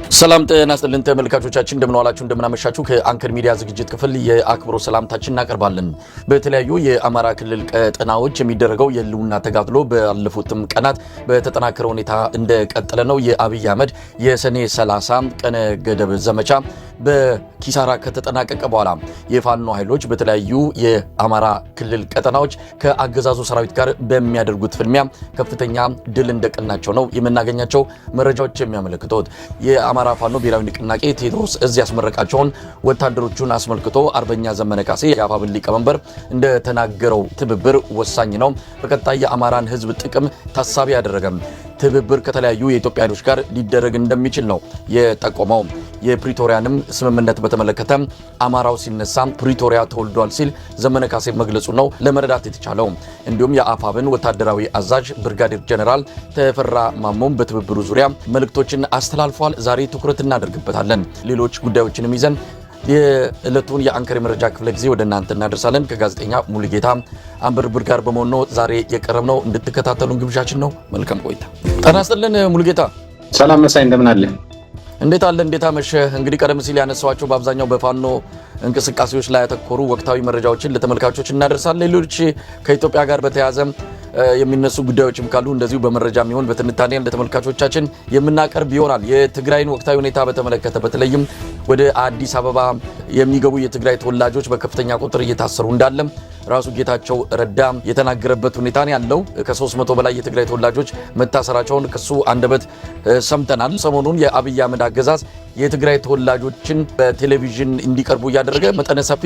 ሰላም ጤና ይስጥልን ተመልካቾቻችን፣ እንደምን ዋላችሁ፣ እንደምን አመሻችሁ። ከአንከር ሚዲያ ዝግጅት ክፍል የአክብሮት ሰላምታችን እናቀርባለን። በተለያዩ የአማራ ክልል ቀጠናዎች የሚደረገው የህልውና ተጋድሎ ባለፉትም ቀናት በተጠናከረ ሁኔታ እንደቀጠለ ነው። የአብይ አህመድ የሰኔ 30 ቀነ ገደብ ዘመቻ በኪሳራ ከተጠናቀቀ በኋላ የፋኖ ኃይሎች በተለያዩ የአማራ ክልል ቀጠናዎች ከአገዛዙ ሰራዊት ጋር በሚያደርጉት ፍልሚያ ከፍተኛ ድል እንደቀናቸው ነው የምናገኛቸው መረጃዎች የሚያመለክቱት። የአማራ ፋኖ ብሔራዊ ንቅናቄ ቴዎድሮስ እዝ ያስመረቃቸውን ወታደሮቹን አስመልክቶ አርበኛ ዘመነ ካሴ የአፋብን ሊቀመንበር እንደተናገረው ትብብር ወሳኝ ነው፣ በቀጣይ የአማራን ሕዝብ ጥቅም ታሳቢ ያደረገ ትብብር ከተለያዩ የኢትዮጵያ ኃይሎች ጋር ሊደረግ እንደሚችል ነው የጠቆመው። የፕሪቶሪያንም ስምምነት በተመለከተ አማራው ሲነሳ ፕሪቶሪያ ተወልዷል ሲል ዘመነ ካሴ መግለጹ ነው ለመረዳት የተቻለው። እንዲሁም የአፋብን ወታደራዊ አዛዥ ብርጋዴር ጀነራል ተፈራ ማሞም በትብብሩ ዙሪያ መልእክቶችን አስተላልፏል። ዛሬ ትኩረት እናደርግበታለን። ሌሎች ጉዳዮችንም ይዘን የዕለቱን የአንከር የመረጃ ክፍለ ጊዜ ወደ እናንተ እናደርሳለን። ከጋዜጠኛ ሙሉጌታ አንበርብር ጋር በመሆን ነው ዛሬ የቀረብነው። እንድትከታተሉን ግብዣችን ነው። መልካም ቆይታ። ጤና ይስጥልን ሙሉጌታ። ሰላም መሳይ፣ እንደምን አለ? እንዴት አለ? እንዴት አመሸህ? እንግዲህ ቀደም ሲል ያነሳኋቸው በአብዛኛው በፋኖ እንቅስቃሴዎች ላይ ያተኮሩ ወቅታዊ መረጃዎችን ለተመልካቾች እናደርሳለን። ሌሎች ከኢትዮጵያ ጋር በተያያዘ የሚነሱ ጉዳዮችም ካሉ እንደዚሁ በመረጃ የሚሆን በትንታኔ ለተመልካቾቻችን የምናቀርብ ይሆናል። የትግራይን ወቅታዊ ሁኔታ በተመለከተ በተለይም ወደ አዲስ አበባ የሚገቡ የትግራይ ተወላጆች በከፍተኛ ቁጥር እየታሰሩ እንዳለም ራሱ ጌታቸው ረዳ የተናገረበት ሁኔታ ነው ያለው። ከ300 በላይ የትግራይ ተወላጆች መታሰራቸውን ከሱ አንደበት ሰምተናል። ሰሞኑን የአብይ አህመድ አገዛዝ የትግራይ ተወላጆችን በቴሌቪዥን እንዲቀርቡ እያደረገ መጠነ ሰፊ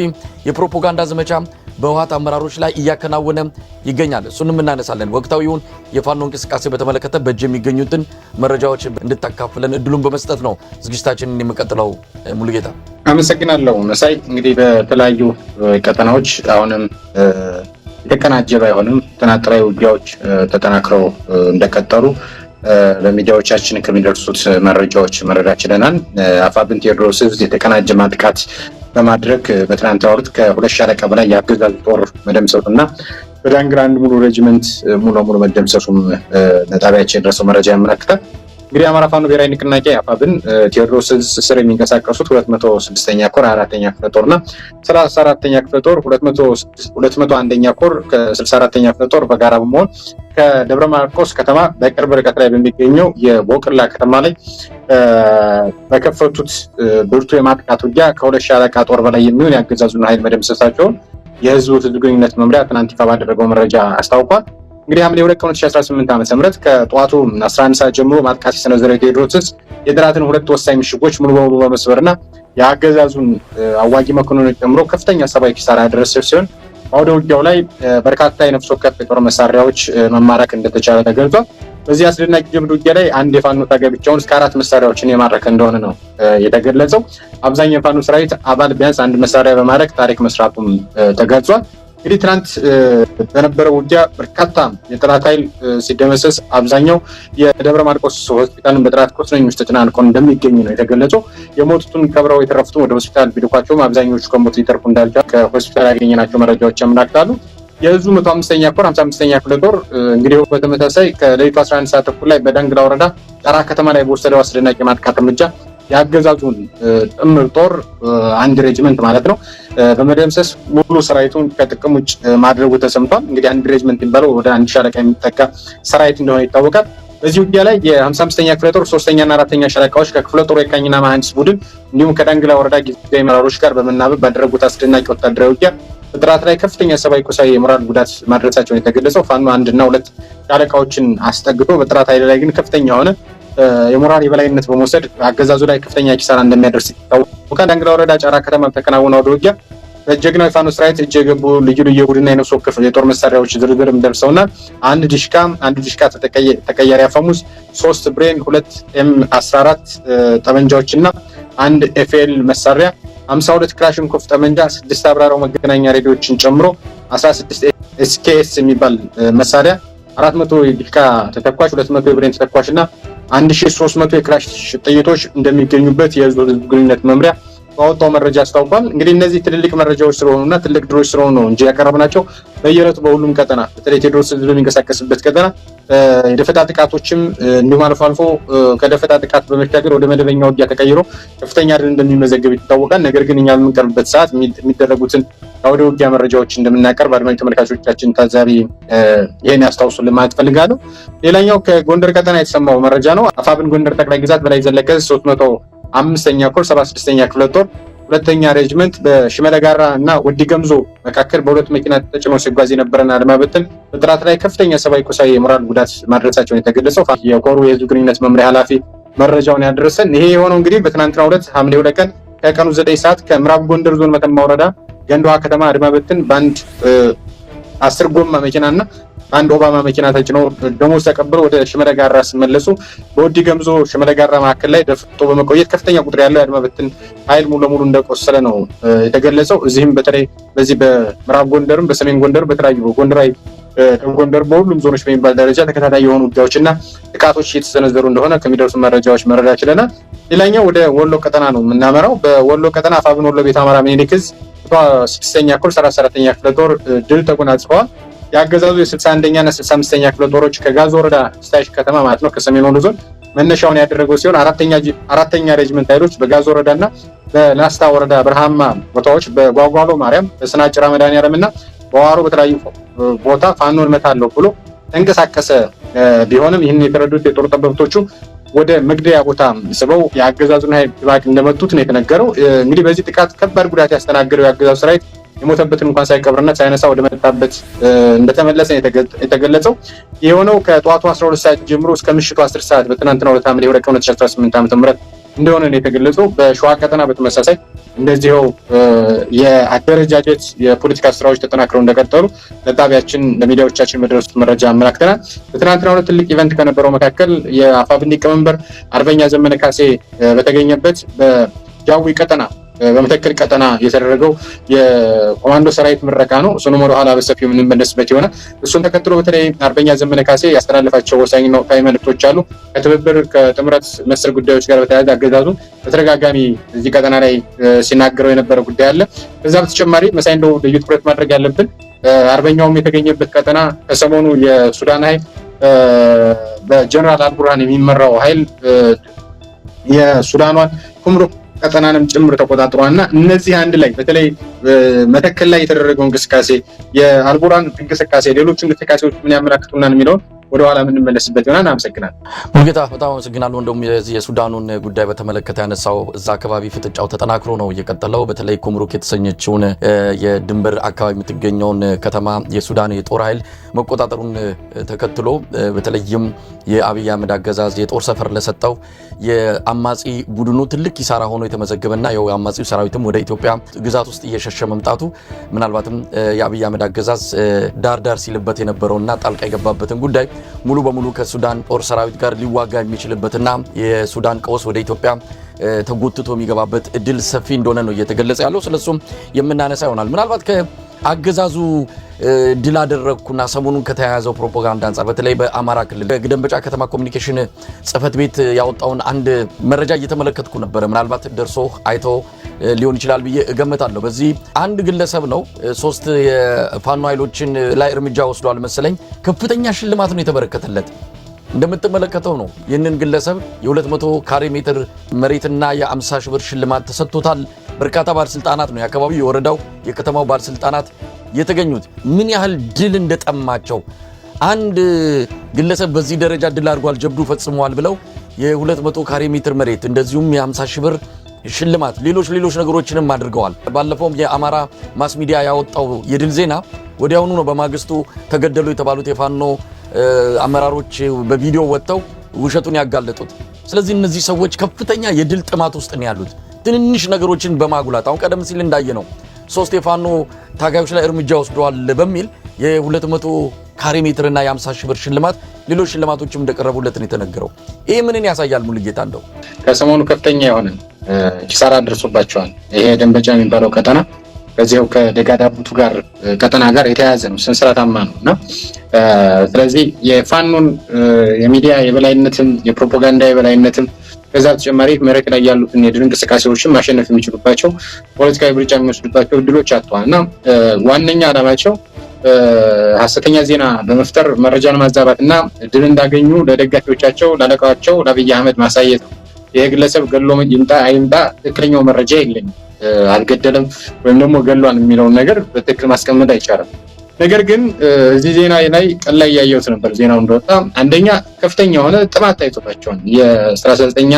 የፕሮፓጋንዳ ዘመቻ በህወሓት አመራሮች ላይ እያከናወነ ይገኛል። እሱንም እናነሳለን። ወቅታዊውን የፋኖ እንቅስቃሴ በተመለከተ በእጅ የሚገኙትን መረጃዎች እንድታካፍለን እድሉን በመስጠት ነው ዝግጅታችንን የምቀጥለው። ሙሉጌታ አመሰግናለሁ መሳይ። እንግዲህ በተለያዩ ቀጠናዎች አሁንም የተቀናጀ ባይሆንም ተናጥራዊ ውጊያዎች ተጠናክረው እንደቀጠሉ በሚዲያዎቻችን ከሚደርሱት መረጃዎች መረዳት ችለናል። አፋብን ቴዎድሮስ ዕዝ የተቀናጀ ማጥቃት በማድረግ በትናንትናው ዕለት ከ2 ሻለቃ በላይ የአገዛዙ ጦር መደምሰሱና በዳንግላ አንድ ሙሉ ሬጅመንት ሙሉ ለሙሉ መደምሰሱም ለጣቢያችን የደረሰው መረጃ ያመለክታል። እንግዲህ የአማራ ፋኖ ብሔራዊ ንቅናቄ አፋብን ቴዎድሮስ ዕዝ ስር የሚንቀሳቀሱት 206ኛ ኮር 4ኛ ክፍለ ጦር እና 34ኛ ክፍለ ጦር 201ኛ ኮር ከ64ኛ ክፍለ ጦር በጋራ በመሆን ከደብረ ማርቆስ ከተማ በቅርብ ርቀት ላይ በሚገኘው የቦቅላ ከተማ ላይ በከፈቱት ብርቱ የማጥቃት ውጊያ ከ2 ሻለቃ ጦር በላይ የሚሆን የአገዛዙን ኃይል መደምሰሳቸውን የህዝቡ ህዝብ ግንኙነት መምሪያ ትናንት ይፋ ባደረገው መረጃ አስታውቋል። እንግዲህ ሐምሌ 2 ቀን 2018 ዓ.ም ከጠዋቱ 11 ሰዓት ጀምሮ ማጥቃት የሰነዘረው ቴዎድሮስ ዕዝ የጠላትን ሁለት ወሳኝ ምሽጎች ሙሉ በሙሉ በመስበርና የአገዛዙን አዋጊ መኮንኖች ጨምሮ ከፍተኛ ሰብአዊ ኪሳራ ያደረሰ ሲሆን በአውደ ውጊያው ላይ በርካታ የነፍስ ወከፍ የጦር መሳሪያዎች መማረክ እንደተቻለ ተገልጿል። በዚህ አስደናቂ ጀብድ ውጊያ ላይ አንድ የፋኖ ታጋይ ብቻውን እስከ 4 መሳሪያዎችን የማረከ እንደሆነ ነው የተገለጸው። አብዛኛው የፋኖ ሰራዊት አባል ቢያንስ አንድ መሳሪያ በማድረግ ታሪክ መስራቱም ተገልጿል። እንግዲህ ትናንት በነበረው ውጊያ በርካታ የጠላት ኃይል ሲደመሰስ አብዛኛው የደብረ ማርቆስ ሆስፒታልን በጠላት ቁስለኞች ተጨናንቆ እንደሚገኝ ነው የተገለጸው። የሞቱትን ቀብረው የተረፉትን ወደ ሆስፒታል ቢልኳቸውም አብዛኞቹ ከሞት ሊተርፉ እንዳልቻሉ ከሆስፒታል ያገኘናቸው መረጃዎች ያመላክታሉ። የዕዙ 105ኛ ኮር 55ኛ ክፍለ ጦር እንግዲህ በተመሳሳይ ከሌሊቱ 11 ሰዓት ተኩል ላይ በዳንግላ ወረዳ ጠራ ከተማ ላይ በወሰደው አስደናቂ ማጥቃት እርምጃ የአገዛዙን ጥምር ጦር አንድ ሬጅመንት ማለት ነው በመደምሰስ ሙሉ ሰራዊቱን ከጥቅም ውጭ ማድረጉ ተሰምቷል። እንግዲህ አንድ ሬጅመንት የሚባለው ወደ አንድ ሻለቃ የሚጠጋ ሰራዊት እንደሆነ ይታወቃል። በዚህ ውጊያ ላይ የ55ኛ ክፍለ ጦር 3ኛና 4ኛ ሻለቃዎች ከክፍለ ጦሩ የቃኝና መሐንዲስ ቡድን እንዲሁም ከዳንግላ ወረዳ ጊዜያዊ አመራሮች ጋር በመናበብ ባደረጉት አስደናቂ ወታደራዊ ውጊያ በጠላት ላይ ከፍተኛ ሰብአዊ፣ ቁሳዊ፣ የሞራል ጉዳት ማድረሳቸውን የተገለጸው ፋኖ 1 እና 2 ሻለቃዎችን አስጠግቶ በጠላት ኃይል ላይ ግን ከፍተኛ የሆነ የሞራል የበላይነት በመውሰድ አገዛዙ ላይ ከፍተኛ ኪሳራ እንደሚያደርስ ይታወቃል። ዳንግላ ወረዳ ጫራ ከተማ በተከናወነው አውደ ውጊያ በጀግናው የፋኖ ሰራዊት እጅ የገቡ ልዩ ልዩ የቡድንና የነፍስ ወከፍ የጦር መሳሪያዎች ዝርዝርም ደርሰውና አንድ ዲሽቃ፣ አንድ ዲሽቃ ተቀያሪ አፈሙዝ፣ 3 ብሬን፣ 2 ኤም 14 ጠመንጃዎች እና አንድ ኤፍኤል መሳሪያ፣ 52 ክላሽንኮቭ ጠመንጃ፣ 6 አብራራው መገናኛ ሬዲዮችን ጨምሮ 16 ኤስኬኤስ የሚባል መሳሪያ፣ 400 የዲሽቃ ተተኳሽ፣ 200 የብሬን ተተኳሽ እና 1300 የክላሽ ጥይቶች እንደሚገኙበት የህዝብ ግንኙነት መምሪያ ባወጣው መረጃ አስታውቋል። እንግዲህ እነዚህ ትልልቅ መረጃዎች ስለሆኑና ትልቅ ድሎች ስለሆኑ ነው እንጂ ያቀረብናቸው በየዕለቱ በሁሉም ቀጠና በተለይ ቴዎድሮስ ዕዝ በሚንቀሳቀስበት ቀጠና የደፈጣ ጥቃቶችም እንዲሁም አልፎ አልፎ ከደፈጣ ጥቃት በመሻገር ወደ መደበኛ ውጊያ ተቀይሮ ከፍተኛ ድል እንደሚመዘገብ ይታወቃል። ነገር ግን እኛ በምንቀርብበት ሰዓት የሚደረጉትን አውደ ውጊያ መረጃዎች እንደምናቀርብ አድማጭ ተመልካቾቻችን ታዛቢ ይሄን ያስታውሱልን ማለት ፈልጋለሁ። ሌላኛው ከጎንደር ቀጠና የተሰማው መረጃ ነው። አፋብን ጎንደር ጠቅላይ ግዛት በላይ ዘለቀ 305ኛ ኮር 76ኛ ክፍለ ጦር ሁለተኛ ሬጅመንት በሽመለ ጋራ እና ወዲ ገምዞ መካከል በሁለት መኪና ተጭኖ ሲጓዝ የነበረን አድማ በትን በጥራት ላይ ከፍተኛ ሰብአዊ፣ ቁሳዊ፣ የሞራል ጉዳት ማድረሳቸውን የተገለጸው የኮሩ የህዝብ ግንኙነት መምሪያ ኃላፊ መረጃውን ያደረሰን። ይሄ የሆነው እንግዲህ በትናንትናው ዕለት ሐምሌ 2 ቀን ከቀኑ 9 ሰዓት ከምዕራብ ጎንደር ዞን መተማ ወረዳ ገንዳዋ ከተማ አድማ በትን በአንድ 10 ጎማ መኪናና አንድ ኦባማ መኪና ተጭኖ ደሞዝ ተቀብለው ወደ ሽመለ ጋራ ሲመለሱ በወዲ ገምዞ ሽመለ ጋራ መካከል ላይ ደፍጦ በመቆየት ከፍተኛ ቁጥር ያለው የአድማ በትን ኃይል ሙሉ ለሙሉ እንደቆሰለ ነው የተገለጸው። እዚህም በተለይ በዚህ በምዕራብ ጎንደርም በሰሜን ጎንደር በተለያዩ ጎንደራዊ ደቡብ ጎንደር በሁሉም ዞኖች በሚባል ደረጃ ተከታታይ የሆኑ ውጊያዎች እና ጥቃቶች እየተሰነዘሩ እንደሆነ ከሚደርሱ መረጃዎች መረዳት ችለናል። ሌላኛው ወደ ወሎ ቀጠና ነው የምናመራው። በወሎ ቀጠና አፋብን ወሎ ቤተ አማራ ምኒልክ ዕዝ 6ኛ ኮር 34ኛ ክፍለ ጦር ድል ተጎናጽፈዋል። የአገዛዙ የ61ኛ እና 65ኛ ክፍለ ጦሮች ከጋዞ ወረዳ ስታይሽ ከተማ ማለት ነው ከሰሜን ወሎ ዞን መነሻውን ያደረገው ሲሆን አራተኛ ሬጅመንት ኃይሎች በጋዞ ወረዳና በላስታ ወረዳ በረሃማ ቦታዎች በጓጓሎ ማርያም፣ በስናጭራ መድኃኔዓለም እና በዋሮ በተለያዩ ቦታ ፋኖን እመታለሁ ብሎ ተንቀሳቀሰ። ቢሆንም ይህን የተረዱት የጦር ጠበብቶቹ ወደ መግደያ ቦታ ስበው የአገዛዙን ኃይል ድባቅ እንደመቱት ነው የተነገረው። እንግዲህ በዚህ ጥቃት ከባድ ጉዳት ያስተናገደው የአገዛዙ ሰራዊት የሞተበትን እንኳን ሳይቀብርና ሳይነሳ ወደ መጣበት እንደተመለሰ የተገለጸው። የሆነው ከጠዋቱ 12 ሰዓት ጀምሮ እስከ ምሽቱ 10 ሰዓት በትናንትናው ዕለት ሐምሌ 2 ቀን 2018 ዓ.ም እንደሆነ ነው የተገለጸው። በሸዋ ቀጠና በተመሳሳይ እንደዚህው የአደረጃጀት የፖለቲካ ስራዎች ተጠናክረው እንደቀጠሉ ለጣቢያችን ለሚዲያዎቻችን በደረሱት መረጃ አመላክተናል። በትናንትናው ዕለት ትልቅ event ከነበረው መካከል የአፋብን ሊቀመንበር አርበኛ ዘመነ ካሴ በተገኘበት በጃዊ ቀጠና በመተከል ቀጠና የተደረገው የኮማንዶ ሰራዊት ምረቃ ነው። እሱንም ወደኋላ በሰፊው የምንመለስበት ይሆናል። እሱን ተከትሎ በተለይ አርበኛ ዘመነ ካሴ ያስተላለፋቸው ወሳኝና ወቅታዊ መልእክቶች አሉ። ከትብብር ከጥምረት መሰል ጉዳዮች ጋር በተያያዘ አገዛዙ በተደጋጋሚ እዚህ ቀጠና ላይ ሲናገረው የነበረ ጉዳይ አለ። ከዛ በተጨማሪ መሳይ እንደው ልዩ ትኩረት ማድረግ ያለብን አርበኛውም የተገኘበት ቀጠና ከሰሞኑ የሱዳን ኃይል በጀነራል አልቡርሃን የሚመራው ኃይል የሱዳኗን ኩምሩክ ቀጠናንም ጭምር ተቆጣጥሯል እና እነዚህ አንድ ላይ በተለይ መተከል ላይ የተደረገው እንቅስቃሴ የአልቡርሃን እንቅስቃሴ፣ ሌሎች እንቅስቃሴዎች ምን ያመላክቱናል የሚለውን ወደኋላ የምንመለስበት ይሆናል። አመሰግናለሁ። ሙሉጌታ በጣም አመሰግናለሁ። እንደውም የሱዳኑን ጉዳይ በተመለከተ ያነሳው እዛ አካባቢ ፍጥጫው ተጠናክሮ ነው እየቀጠለው። በተለይ ኩምሩክ የተሰኘችውን የድንበር አካባቢ የምትገኘውን ከተማ የሱዳን የጦር ኃይል መቆጣጠሩን ተከትሎ በተለይም የአብይ አህመድ አገዛዝ የጦር ሰፈር ለሰጠው የአማጺ ቡድኑ ትልቅ ኪሳራ ሆኖ የተመዘገበና የአማጺው ሰራዊትም ወደ ኢትዮጵያ ግዛት ውስጥ እየሸሸ መምጣቱ ምናልባትም የአብይ አህመድ አገዛዝ ዳር ዳር ሲልበት የነበረውና ጣልቃ የገባበትን ጉዳይ ሙሉ በሙሉ ከሱዳን ጦር ሰራዊት ጋር ሊዋጋ የሚችልበትና የሱዳን ቀውስ ወደ ኢትዮጵያ ተጎትቶ የሚገባበት እድል ሰፊ እንደሆነ ነው እየተገለጸ ያለው። ስለሱም የምናነሳ ይሆናል። ምናልባት ከአገዛዙ ድል አደረግኩና ሰሞኑን ከተያያዘው ፕሮፓጋንዳ አንጻር በተለይ በአማራ ክልል በደንበጫ ከተማ ኮሚኒኬሽን ጽሕፈት ቤት ያወጣውን አንድ መረጃ እየተመለከትኩ ነበረ። ምናልባት ደርሶ አይቶ ሊሆን ይችላል ብዬ እገምታለሁ። በዚህ አንድ ግለሰብ ነው 3 የፋኖ ኃይሎችን ላይ እርምጃ ወስዷል መሰለኝ። ከፍተኛ ሽልማት ነው የተበረከተለት። እንደምትመለከተው ነው። ይህንን ግለሰብ የ200 ካሬ ሜትር መሬትና የ50 ሺህ ብር ሽልማት ተሰጥቶታል። በርካታ ባለስልጣናት ነው የአካባቢው፣ የወረዳው፣ የከተማው ባለስልጣናት የተገኙት። ምን ያህል ድል እንደጠማቸው አንድ ግለሰብ በዚህ ደረጃ ድል አድርጓል፣ ጀብዱ ፈጽሟል ብለው የ200 ካሬ ሜትር መሬት እንደዚሁም የ50 ሺህ ብር ሽልማት ሌሎች ሌሎች ነገሮችንም አድርገዋል። ባለፈውም የአማራ ማስ ሚዲያ ያወጣው የድል ዜና ወዲያውኑ ነው በማግስቱ ተገደሉ የተባሉት የፋኖ አመራሮች በቪዲዮ ወጥተው ውሸቱን ያጋለጡት። ስለዚህ እነዚህ ሰዎች ከፍተኛ የድል ጥማት ውስጥ ነው ያሉት። ትንንሽ ነገሮችን በማጉላት አሁን ቀደም ሲል እንዳየ ነው 3 የፋኖ ታጋዮች ላይ እርምጃ ወስደዋል በሚል የ200 ካሬ ሜትር እና የ50 ሺህ ብር ሽልማት ሌሎች ሽልማቶችም እንደቀረቡለት ነው የተነገረው። ይሄ ምንን ያሳያል? ሙሉጌታ እንደው ከሰሞኑ ከፍተኛ የሆነ ኪሳራ ደርሶባቸዋል። ይሄ ደንበጫ የሚባለው ቀጠና ከዚያው ከደጋዳቡቱ ጋር ቀጠና ጋር የተያያዘ ነው፣ ሰንሰለታማ ነው እና ስለዚህ የፋኖን የሚዲያ የበላይነትም የፕሮፓጋንዳ የበላይነትም ከዛ በተጨማሪ መሬት ላይ ያሉትን የድል እንቅስቃሴዎችን ማሸነፍ የሚችሉባቸው ፖለቲካዊ ብልጫ የሚወስዱባቸው እድሎች አጥተዋል እና ዋነኛ ዓላማቸው ሀሰተኛ ዜና በመፍጠር መረጃን ማዛባት እና ድል እንዳገኙ ለደጋፊዎቻቸው፣ ላለቃቸው ለአብይ አህመድ ማሳየት ነው። ይሄ ግለሰብ ገሎ ይምጣ አይምጣ ትክክለኛው መረጃ የለኝም። አልገደለም ወይም ደግሞ ገሏል የሚለውን ነገር በትክክል ማስቀመጥ አይቻልም። ነገር ግን እዚህ ዜና ላይ ቀን ላይ ያየሁት ነበር። ዜናው እንደወጣ አንደኛ ከፍተኛ የሆነ ጥማት ታይቶባቸዋል። የ39ኛ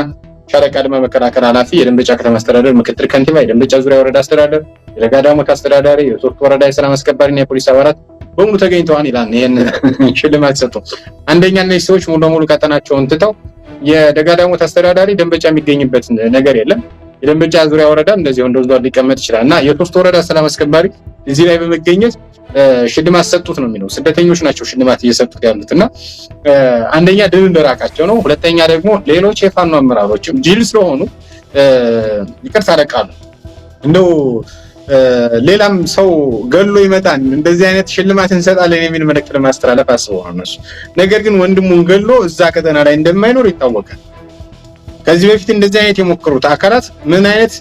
ሻለቃ አድማ መከላከል ኃላፊ፣ የደንበጫ ከተማ አስተዳደር ምክትል ከንቲባ፣ የደንበጫ ዙሪያ ወረዳ አስተዳደር፣ የደጋዳሞት አስተዳዳሪ፣ የሶስት ወረዳ የሰላም አስከባሪና የፖሊስ አባላት በሙሉ ተገኝተዋል ይላል። ይህን ሽልማት ሰጡ። አንደኛ እነዚህ ሰዎች ሙሉ ለሙሉ ቀጠናቸውን ትተው የደጋዳሞት አስተዳዳሪ ደንበጫ የሚገኝበት ነገር የለም። የደንበጫ ዙሪያ ወረዳ እንደዚህ እንደዛ ሊቀመጥ ይችላል እና የሶስት ወረዳ ሰላም አስከባሪ እዚህ ላይ በመገኘት ሽልማት ሰጡት ነው የሚለው። ስደተኞች ናቸው ሽልማት እየሰጡት ያሉት እና አንደኛ ድል እንደራቃቸው ነው። ሁለተኛ ደግሞ ሌሎች የፋኖ አመራሮችም ጅል ስለሆኑ ይቅርታ አለቃሉ እንደው ሌላም ሰው ገሎ ይመጣል እንደዚህ አይነት ሽልማት እንሰጣለን የሚል መልእክት ለማስተላለፍ አስበው ነው እነሱ። ነገር ግን ወንድሙን ገሎ እዛ ቀጠና ላይ እንደማይኖር ይታወቃል። ከዚህ በፊት እንደዚህ አይነት የሞከሩት አካላት ምን አይነት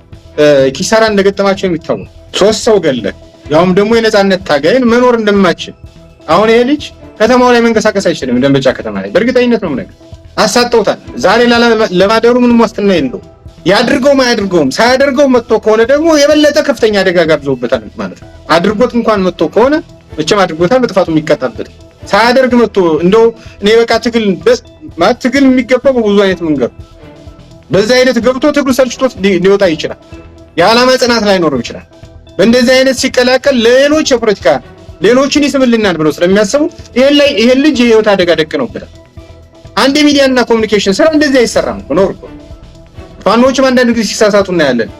ኪሳራ እንደገጠማቸው የሚታወቅ ሶስት ሰው ገለ ያውም ደግሞ የነፃነት ታጋይን መኖር እንደማችል አሁን ይሄ ልጅ ከተማው ላይ መንቀሳቀስ አይችልም። ደንበጫ ከተማ ላይ በእርግጠኝነት ነው የምነግርህ፣ አሳጠውታል። ዛሬ ለማደሩ ምንም ዋስትና የለውም። ያድርገውም አያድርገውም፣ ሳያደርገው መጥቶ ከሆነ ደግሞ የበለጠ ከፍተኛ አደጋ ጋብዞበታል ማለት ነው። አድርጎት እንኳን መጥቶ ከሆነ መቼም አድርጎታል፣ በጥፋቱ የሚቀጣበት። ሳያደርግ መጥቶ እንደው እኔ በቃ ትግል ማለት ትግል የሚገባው በብዙ አይነት መንገድ በዛ አይነት ገብቶ ትግሉ ሰልችቶት ሊወጣ ይችላል። የዓላማ ጽናት ላይኖረው ይችላል። በእንደዚህ አይነት ሲቀላቀል ለሌሎች የፖለቲካ ሌሎችን ይስምልናል ብለው ስለሚያስቡ ይሄን ላይ ይሄን ልጅ የህይወት አደጋ ደቅነውበታል። አንድ የሚዲያና ኮሚኒኬሽን ስራ እንደዚህ አይሰራም እኮ ነው እኮ። ፋኖችም አንዳንድ ጊዜ ሲሳሳቱ እናያለን።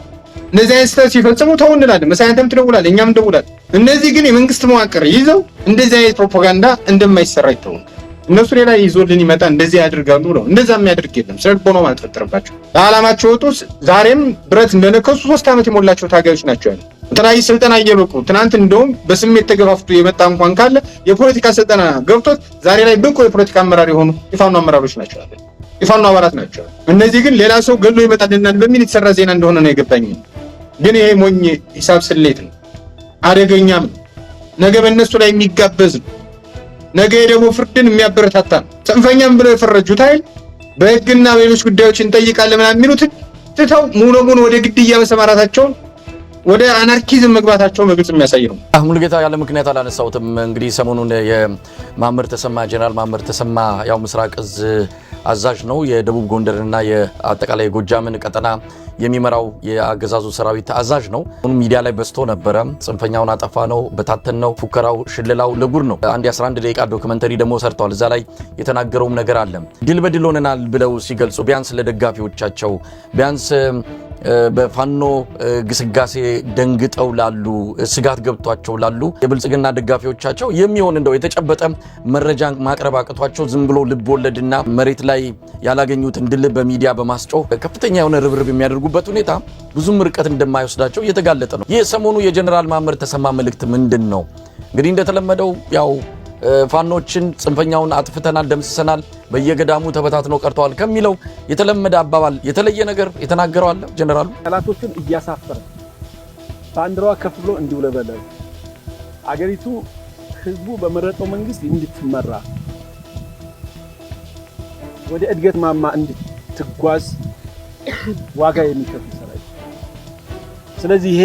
እነዚህ አይነት ስህተት ሲፈጽሙ ተው እንላለን። መሳይ አንተም ትደውላለህ፣ እኛም እንደውላለን። እነዚህ ግን የመንግስት መዋቅር ይዘው እንደዚህ አይነት ፕሮፓጋንዳ እንደማይሰራ ይታወቃል። እነሱ ሌላ ይዞልን ይመጣ እንደዚህ ያደርጋሉ ነው። እንደዛ የሚያደርግ የለም። ስለ ልቦናው ማለት ፈጠረባቸው። ለዓላማቸው ወጡ። ዛሬም ብረት እንደነከሱ 3 ዓመት የሞላቸው ታጋዮች ናቸው ያሉት። የተለያዩ ስልጠና እየበቁ ትናንት እንደውም በስሜት ተገፋፍቶ የመጣ እንኳን ካለ የፖለቲካ ስልጠና ገብቶት ዛሬ ላይ ብቁ የፖለቲካ አመራር የሆኑ የፋኖ አመራሮች ናቸው ያሉት። የፋኖ አባላት ናቸው። እነዚህ ግን ሌላ ሰው ገሎ ይመጣልናል በሚል የተሰራ ዜና እንደሆነ ነው የገባኝ። ግን ይሄ ሞኝ ሂሳብ ስሌት ነው፣ አደገኛም ነው። ነገ በእነሱ ላይ የሚጋበዝ ነው። ነገ ደግሞ ፍርድን የሚያበረታታ ነው። ጽንፈኛም ብለው የፈረጁት ኃይል በህግና በሌሎች ጉዳዮች እንጠይቃለን ምናምን የሚሉትን ትተው ሙሉ ለሙሉ ወደ ግድያ መሰማራታቸውን ወደ አናርኪዝም መግባታቸውን በግልጽ የሚያሳይ ነው። ሙሉጌታ ያለ ምክንያት አላነሳሁትም። እንግዲህ ሰሞኑን የማመር ተሰማ ጀነራል ማመር ተሰማ ያው ምስራቅ እዝ አዛዥ ነው። የደቡብ ጎንደርና የአጠቃላይ ጎጃምን ቀጠና የሚመራው የአገዛዙ ሰራዊት አዛዥ ነው። ሚዲያ ላይ በዝቶ ነበረ። ጽንፈኛውን አጠፋ ነው፣ በታተን ነው፣ ፉከራው፣ ሽልላው ለጉድ ነው። አንድ 11 ደቂቃ documentary ደግሞ ሰርተዋል። እዛ ላይ የተናገረውም ነገር አለ። ድል በድል ሆነናል ብለው ሲገልጹ ቢያንስ ለደጋፊዎቻቸው ቢያንስ በፋኖ ግስጋሴ ደንግጠው ላሉ ስጋት ገብቷቸው ላሉ የብልጽግና ደጋፊዎቻቸው የሚሆን እንደው የተጨበጠ መረጃ ማቅረብ አቅቷቸው ዝም ብሎ ልብ ወለድና መሬት ላይ ያላገኙትን ድል በሚዲያ በማስጮህ ከፍተኛ የሆነ ርብርብ የሚያደርጉበት ሁኔታ ብዙም ርቀት እንደማይወስዳቸው እየተጋለጠ ነው። ይህ ሰሞኑ የጀነራል ማመር ተሰማ መልእክት ምንድን ነው? እንግዲህ እንደተለመደው ያው ፋኖችን ጽንፈኛውን አጥፍተናል፣ ደምስሰናል፣ በየገዳሙ ተበታትነው ቀርተዋል ከሚለው የተለመደ አባባል የተለየ ነገር የተናገረው አለ ጀነራሉ? ጠላቶችን እያሳፈረ ባንዲራዋ ከፍ ብሎ እንዲውለበለብ አገሪቱ ህዝቡ በመረጠው መንግስት እንድትመራ ወደ እድገት ማማ እንድትጓዝ ዋጋ የሚከፍል ሰራዊት። ስለዚህ ይሄ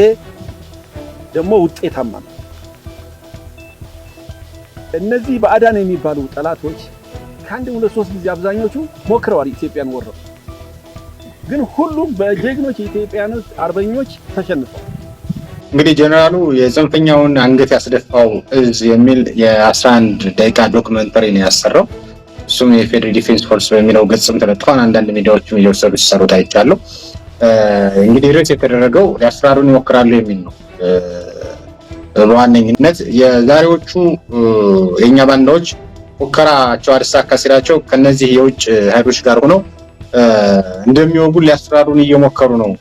ደግሞ ውጤታማ ነው። እነዚህ ባዕዳን የሚባሉ ጠላቶች ከአንድ ሁለት ሶስት ጊዜ አብዛኞቹ ሞክረዋል ኢትዮጵያን ወረው፣ ግን ሁሉም በጀግኖች የኢትዮጵያኖች አርበኞች ተሸንፈዋል። እንግዲህ ጀነራሉ የጽንፈኛውን አንገት ያስደፋው እዝ የሚል የ11 ደቂቃ documentary ነው ያሰራው። እሱም የፌዴራል Defense Force በሚለው ገጽም ተለጥፏል። አንዳንድ ሚዲያዎችም እየወሰዱ ሲሰሩት አይቻለሁ። እንግዲህ ርዕስ የተደረገው ሊያስፈራሩን ይሞክራሉ የሚል ነው። በዋነኝነት የዛሬዎቹ የኛ ባንዳዎች ሙከራቸው አልሳካ ሲላቸው ከነዚህ የውጭ ኃይሎች ጋር ሆነው እንደሚወጉን ሊያስፈራሩን እየሞከሩ ነው።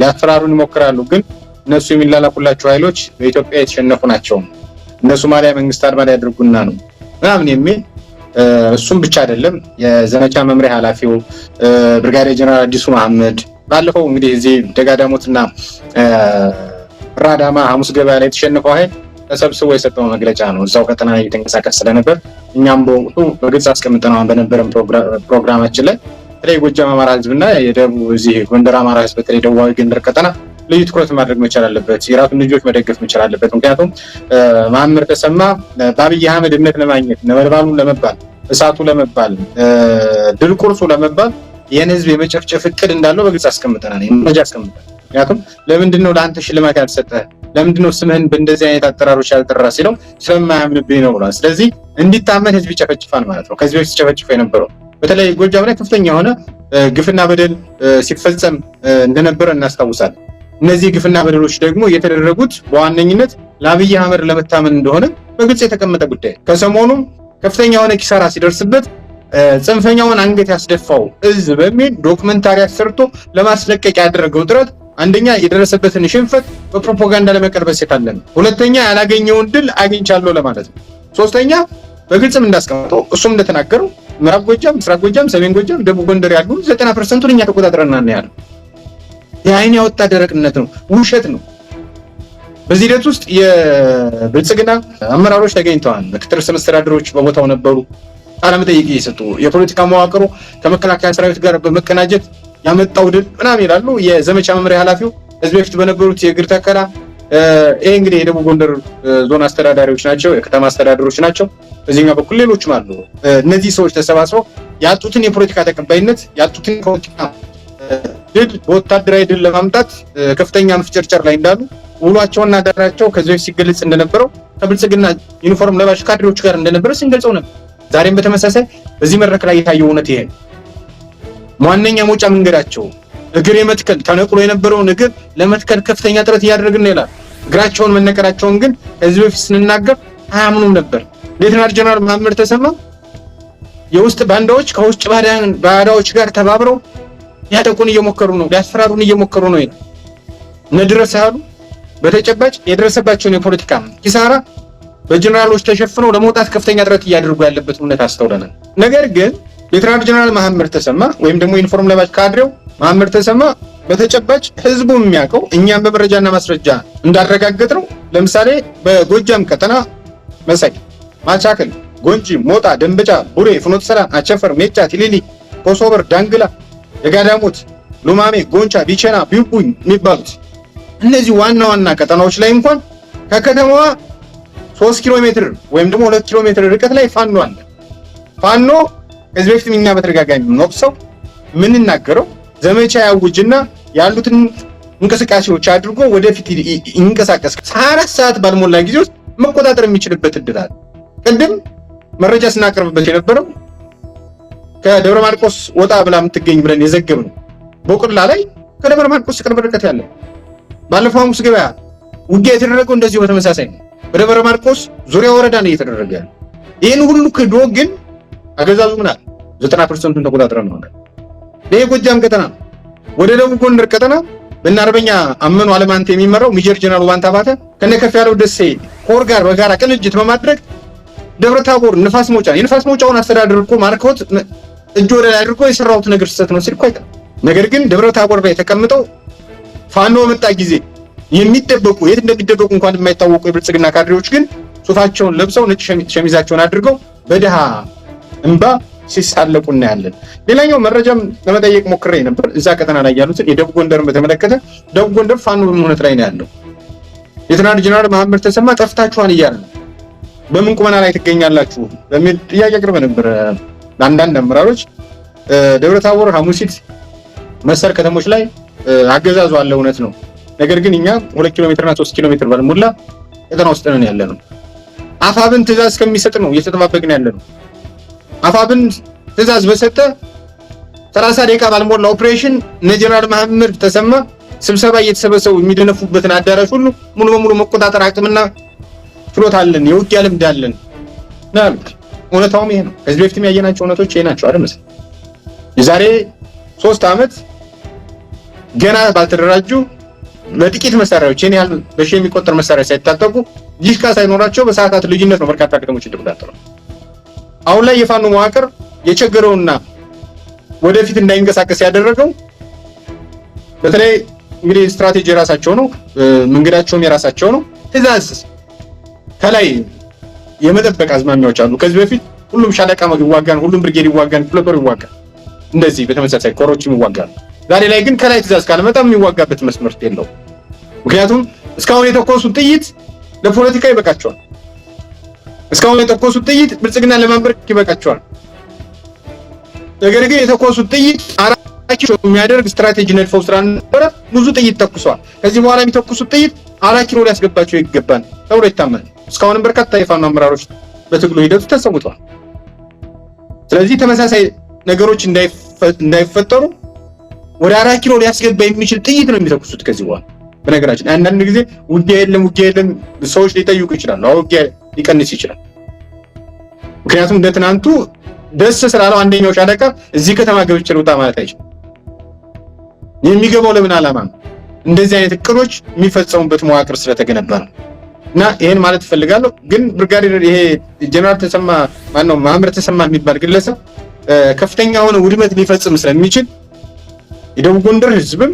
ሊያስፈራሩን ይሞክራሉ፣ ግን እነሱ የሚላላኩላቸው ኃይሎች በኢትዮጵያ የተሸነፉ ናቸው፣ እንደ ሶማሊያ መንግስት አልባ ሊያደርጉና ነው ምናምን የሚል እሱም ብቻ አይደለም፣ የዘመቻ መምሪያ ኃላፊው ብርጋዴር ጀነራል አዲሱ መሐመድ ባለፈው እንግዲህ እዚህ ደጋዳሞትና ራዳማ ሐሙስ ገበያ ላይ የተሸነፈው ኃይል ተሰብስቦ የሰጠው መግለጫ ነው። እዛው ቀጠና ላይ እየተንቀሳቀስ ስለነበር እኛም በወቅቱ በግልጽ አስቀምጠነዋል በነበረን ፕሮግራማችን ላይ። በተለይ ጎጃም አማራ ህዝብና የደቡብ እዚህ ጎንደር አማራ ህዝብ በተለይ ደቡባዊ ጎንደር ቀጠና ልዩ ትኩረት ማድረግ መቻል አለበት። የራሱን ልጆች መደገፍ መቻል አለበት። ምክንያቱም መሐመድ ተሰማ በአብይ አህመድ እምነት ለማግኘት፣ ነበልባሉን ለመባል፣ እሳቱ ለመባል፣ ድል ቁርሱ ለመባል ይህን ህዝብ የመጨፍጨፍ እቅድ እንዳለው በግልጽ አስቀምጠናል፣ መረጃ አስቀምጠናል። ምክንያቱም ለምንድን ነው ለአንተ ሽልማት ያልሰጠህ? ለምንድን ነው ስምህን በእንደዚህ አይነት አጠራሮች ያልጠራ ሲለው ስለማያምንብኝ ነው ብሏል። ስለዚህ እንዲታመን ህዝብ ይጨፈጭፋል ማለት ነው። ከዚህ በፊት ሲጨፈጭፈ የነበረው በተለይ ጎጃም ላይ ከፍተኛ የሆነ ግፍና በደል ሲፈጸም እንደነበረ እናስታውሳለን። እነዚህ ግፍና በደሎች ደግሞ የተደረጉት በዋነኝነት ለአብይ አህመድ ለመታመን እንደሆነ በግልጽ የተቀመጠ ጉዳይ። ከሰሞኑም ከፍተኛ የሆነ ኪሳራ ሲደርስበት ጽንፈኛውን አንገት ያስደፋው እዝ በሚል ዶክመንታሪ አሰርቶ ለማስለቀቅ ያደረገው ጥረት አንደኛ የደረሰበትን ሽንፈት በፕሮፓጋንዳ ለመቀልበስ የታለመ፣ ሁለተኛ ያላገኘውን ድል አግኝቻለሁ ለማለት ነው። ሶስተኛ በግልጽም እንዳስቀምጠው እሱም እንደተናገረው ምዕራብ ጎጃም፣ ምስራቅ ጎጃም፣ ሰሜን ጎጃም፣ ደቡብ ጎንደር ያሉ 90%ን እኛ ተቆጣጥረናል ነው ያለው። የአይን ያወጣ ደረቅነት ነው፣ ውሸት ነው። በዚህ ሂደት ውስጥ የብልጽግና አመራሮች ተገኝተዋል። ምክትል ርዕሰ መስተዳድሮች በቦታው ነበሩ፣ ቃለ መጠይቅ እየሰጡ የፖለቲካ መዋቅሩ ከመከላከያ ሰራዊት ጋር በመቀናጀት ያመጣው ድል ምናምን ይላሉ። የዘመቻ መምሪያ ኃላፊው ከዚህ በፊት በነበሩት የእግር ተከላ፣ ይሄ እንግዲህ የደቡብ ጎንደር ዞን አስተዳዳሪዎች ናቸው፣ የከተማ አስተዳደሮች ናቸው። በዚህኛው በኩል ሌሎችም አሉ። እነዚህ ሰዎች ተሰባስበው ያጡትን የፖለቲካ ተቀባይነት፣ ያጡትን የፖለቲካ ድል በወታደራዊ ድል ለማምጣት ከፍተኛ መፍጨርጨር ላይ እንዳሉ፣ ውሏቸውና አዳራቸው ከዚህ በፊት ሲገለጽ እንደነበረው ከብልጽግና ዩኒፎርም ለባሽ ካድሬዎች ጋር እንደነበረ ስንገልጸው ነበር። ዛሬም በተመሳሳይ በዚህ መድረክ ላይ የታየው እውነት ይሄ ነው። ዋነኛ መውጫ መንገዳቸው እግር የመትከል፣ ተነቅሎ የነበረውን እግር ለመትከል ከፍተኛ ጥረት እያደረግን ነው ይላል። እግራቸውን መነቀላቸውን ግን ከዚህ በፊት ስንናገር አያምኑም ነበር። ሌተናል ጀነራል መሐመድ ተሰማ የውስጥ ባንዳዎች ከውጭ ባንዳዎች ጋር ተባብረው ሊያጠቁን እየሞከሩ ነው፣ ሊያስፈራሩን እየሞከሩ ነው ይላል። እነ ያሉ በተጨባጭ የደረሰባቸውን የፖለቲካ ኪሳራ በጀነራሎች ተሸፍነው ለመውጣት ከፍተኛ ጥረት እያደረጉ ያለበት እውነት አስተውለናል። ነገር ግን ሌተናል ጀነራል መሐመድ ተሰማ ወይም ደግሞ ዩኒፎርም ለባሽ ካድሬው መሐመድ ተሰማ በተጨባጭ ህዝቡ የሚያውቀው፣ እኛም በመረጃና ማስረጃ እንዳረጋገጥ ነው። ለምሳሌ በጎጃም ቀጠና መሳይ፣ ማቻከል፣ ጎንጂ፣ ሞጣ፣ ደንበጫ፣ ቡሬ፣ ፍኖተ ሰላም፣ አቸፈር፣ ሜጫ፣ ቲሊሊ፣ ኮሶበር፣ ዳንግላ፣ ደጋዳሞት፣ ሉማሜ፣ ጎንቻ፣ ቢቸና፣ ቢቡኝ የሚባሉት እነዚህ ዋና ዋና ቀጠናዎች ላይ እንኳን ከከተማዋ 3 ኪሎ ሜትር ወይም ደግሞ 2 ኪሎ ሜትር ርቀት ላይ ፋኖ አለ። ፋኖ ከዚህ በፊትም እኛ በተደጋጋሚ የምንወቅሰው፣ የምንናገረው፣ ዘመቻ ያውጅና ያሉትን እንቅስቃሴዎች አድርጎ ወደፊት ይንቀሳቀስ 24 ሰዓት ባልሞላ ጊዜ ውስጥ መቆጣጠር የሚችልበት እድል አለ። ቅድም መረጃ ስናቀርብበት የነበረው ከደብረ ማርቆስ ወጣ ብላ የምትገኝ ብለን የዘገብነው ቦቅላ ላይ ከደብረ ማርቆስ ቅርብ ርቀት ያለ፣ ባለፈው ሐሙስ ገበያ ውጊያ የተደረገው እንደዚሁ በተመሳሳይ ነው። በደብረ ማርቆስ ዙሪያ ወረዳ ነው እየተደረገ ያለው። ይህን ሁሉ ክዶ ግን አገዛዙ ምን አለ? 90%ቱን ተቆጣጥረን ነው። ይሄ ጎጃም ቀጠና ነው። ወደ ደቡብ ጎንደር ቀጠና በእነ አርበኛ አመኑ አለማንተ የሚመራው ሜጀር ጀነራል ውባንተ አባተ ከነ ከፍ ያለው ደሴ ኮር ጋር በጋራ ቅንጅት በማድረግ ደብረ ታቦር ንፋስ መውጫ፣ የንፋስ መውጫውን አስተዳደር እኮ ማርከውት እጅ ወደ ላይ አድርጎ የሰራሁት ነገር ስህተት ነው ሲል እኮ አይቀርም። ነገር ግን ደብረ ታቦር ላይ ተቀምጠው ፋኖ በመጣ ጊዜ የሚደበቁ፣ የት እንደሚደበቁ እንኳን የማይታወቁ የብልጽግና ካድሬዎች ግን ሱፋቸውን ለብሰው ነጭ ሸሚዛቸውን አድርገው በድሃ እንባ ሲሳለቁ እናያለን። ሌላኛው መረጃም ለመጠየቅ ሞክሬ ነበር። እዛ ቀጠና ላይ ያሉትን የደቡብ ጎንደርን በተመለከተ ደቡብ ጎንደር ፋኖ በምን ሁነት ላይ ነው ያለው? ሌተናል ጀነራል መሐመድ ተሰማ ጠፍታችኋል እያለ ነው። በምን ቁመና ላይ ትገኛላችሁ በሚል ጥያቄ አቅርበ ነበር ለአንዳንድ አመራሮች። ደብረ ታቦር፣ ሐሙሲት መሰል ከተሞች ላይ አገዛዙ አለ፣ እውነት ነው። ነገር ግን እኛ 2 ኪሎ ሜትር እና 3 ኪሎ ሜትር ባልሞላ ቀጠና ውስጥ ነን ያለ ነው። አፋብን ትእዛዝ እስከሚሰጥ ነው እየተጠባበቅን ያለ ነው። አፋብን ትእዛዝ በሰጠ 30 ደቂቃ ባልሞላ ኦፕሬሽን እነ ጀነራል መሐመድ ተሰማ ስብሰባ እየተሰበሰቡ የሚደነፉበትን አዳራሽ ሁሉ ሙሉ በሙሉ መቆጣጠር አቅምና ችሎታ አለን፣ የውጊያ ልምድ አለን ነው ያሉት። እውነታውም ይሄ ነው። ከዚህ በፊትም ያየናቸው እውነቶች ይሄ ናቸው አይደል? መሰለኝ የዛሬ 3 ዓመት ገና ባልተደራጁ በጥቂት መሳሪያዎች፣ ይሄን ያህል በሺህ የሚቆጠር መሳሪያ ሳይታጠቁ፣ ዲሽቃ ሳይኖራቸው በሰዓታት ልዩነት ነው በርካታ ከተሞች የተቆጣጠሩ። አሁን ላይ የፋኖ መዋቅር የቸገረውና ወደፊት እንዳይንቀሳቀስ ያደረገው በተለይ እንግዲህ ስትራቴጂ የራሳቸው ነው፣ መንገዳቸውም የራሳቸው ነው። ትዕዛዝ ከላይ የመጠበቅ አዝማሚያዎች አሉ። ከዚህ በፊት ሁሉም ሻለቃ ይዋጋን፣ ሁሉም ብርጌድ ይዋጋን፣ ክፍለ ጦር ይዋጋል፣ እንደዚህ በተመሳሳይ ኮሮችም ይዋጋሉ። ዛሬ ላይ ግን ከላይ ትዕዛዝ ካልመጣ የሚዋጋበት መስመር የለውም። ምክንያቱም እስካሁን የተኮሱት ጥይት ለፖለቲካ ይበቃቸዋል። እስካሁን የተኮሱት ጥይት ብልጽግና ለማንበርከክ ይበቃቸዋል። ነገር ግን የተኮሱት ጥይት 4 ኪሎ የሚያደርግ ስትራቴጂ ነድፈው ስላልነበረ ብዙ ጥይት ተኩሰዋል። ከዚህ በኋላ የሚተኩሱት ጥይት 4 ኪሎ ሊያስገባቸው ይገባል ተብሎ ይታመናል። እስካሁንም በርካታ የፋኖ አመራሮች በትግሉ ሂደቱ ተሰውተዋል። ስለዚህ ተመሳሳይ ነገሮች እንዳይፈጠሩ ወደ 4 ኪሎ ሊያስገባ የሚችል ጥይት ነው የሚተኩሱት ከዚህ በኋላ። በነገራችን አንዳንድ ጊዜ ውጊያ የለም ውጊያ የለም ሰዎች ሊጠይቁ ይችላሉ። አዎ ውጊያ ሊቀንስ ይችላል። ምክንያቱም እንደ ትናንቱ ደስ ስላለው አንደኛው ሻለቃ እዚህ ከተማ ገብቼ ልውጣ ማለት አይችልም። የሚገባው ለምን ዓላማ ነው? እንደዚህ አይነት እቅዶች የሚፈጸሙበት መዋቅር ስለተገነባ ነው። እና ይሄን ማለት እፈልጋለሁ። ግን ብርጋዴር ይሄ ጀነራል ተሰማ ማነው ማህመድ ተሰማ የሚባል ግለሰብ ከፍተኛ የሆነ ውድመት ሊፈጽም ስለሚችል የደቡብ ጎንደር ህዝብም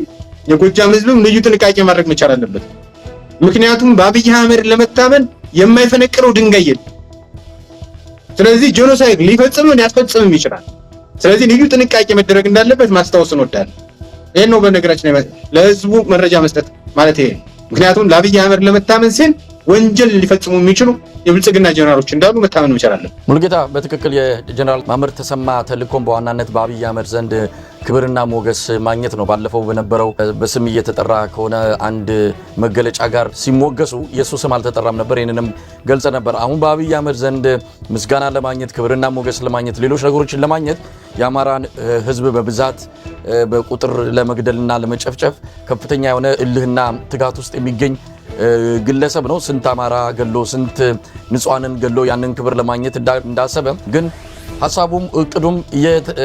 የጎጃም ህዝብም ልዩ ጥንቃቄ ማድረግ መቻል አለበት። ምክንያቱም በአብይ አህመድ ለመታመን የማይፈነቅለው ድንጋይ የለም። ስለዚህ genocide ሊፈጽምም ሊያስፈጽምም ይችላል። ስለዚህ ልዩ ጥንቃቄ መደረግ እንዳለበት ማስታወስ እንወዳለን። ይሄን ነው በነገራችን ላይ ለህዝቡ መረጃ መስጠት ማለት ይሄ። ምክንያቱም ለአብይ አህመድ ለመታመን ሲል ወንጀል ሊፈጽሙ የሚችሉ የብልጽግና ጀነራሎች እንዳሉ መታመን መቻል አለብን። ሙሉጌታ፣ በትክክል የጀነራል ማመር ተሰማ ተልእኮም በዋናነት በአብይ አህመድ ዘንድ ክብርና ሞገስ ማግኘት ነው። ባለፈው በነበረው በስም እየተጠራ ከሆነ አንድ መገለጫ ጋር ሲሞገሱ የእሱ ስም አልተጠራም ነበር። ይህንንም ገልጸ ነበር። አሁን በአብይ አህመድ ዘንድ ምስጋና ለማግኘት፣ ክብርና ሞገስ ለማግኘት፣ ሌሎች ነገሮችን ለማግኘት የአማራን ሕዝብ በብዛት በቁጥር ለመግደልና ለመጨፍጨፍ ከፍተኛ የሆነ እልህና ትጋት ውስጥ የሚገኝ ግለሰብ ነው። ስንት አማራ ገሎ፣ ስንት ንጹሐንን ገሎ ያንን ክብር ለማግኘት እንዳሰበ ግን ሀሳቡም እቅዱም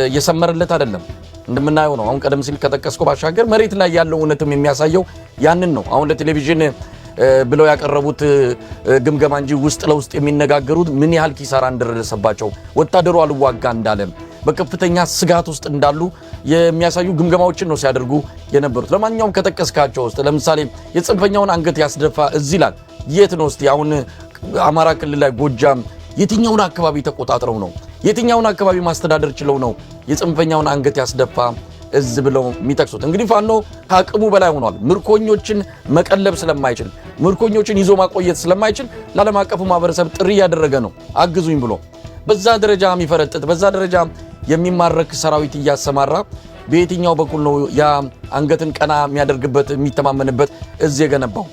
እየሰመረለት አይደለም። እንደምናየው ነው። አሁን ቀደም ሲል ከጠቀስከው ባሻገር መሬት ላይ ያለው እውነትም የሚያሳየው ያንን ነው። አሁን ለቴሌቪዥን ብለው ያቀረቡት ግምገማ እንጂ ውስጥ ለውስጥ የሚነጋገሩት ምን ያህል ኪሳራ እንደደረሰባቸው፣ ወታደሩ አልዋጋ እንዳለ፣ በከፍተኛ ስጋት ውስጥ እንዳሉ የሚያሳዩ ግምገማዎችን ነው ሲያደርጉ የነበሩት። ለማንኛውም ከጠቀስካቸው ውስጥ ለምሳሌ የጽንፈኛውን አንገት ያስደፋ እዚህ ይላል። የት ነው እስቲ አሁን አማራ ክልል ላይ ጎጃም የትኛውን አካባቢ ተቆጣጥረው ነው፣ የትኛውን አካባቢ ማስተዳደር ችለው ነው የጽንፈኛውን አንገት ያስደፋ እዝ ብለው የሚጠቅሱት? እንግዲህ ፋኖ ከአቅሙ በላይ ሆኗል። ምርኮኞችን መቀለብ ስለማይችል፣ ምርኮኞችን ይዞ ማቆየት ስለማይችል ለዓለም አቀፉ ማህበረሰብ ጥሪ እያደረገ ነው አግዙኝ ብሎ። በዛ ደረጃ የሚፈረጥጥ፣ በዛ ደረጃ የሚማረክ ሰራዊት እያሰማራ በየትኛው በኩል ነው ያ አንገትን ቀና የሚያደርግበት የሚተማመንበት እዝ የገነባው?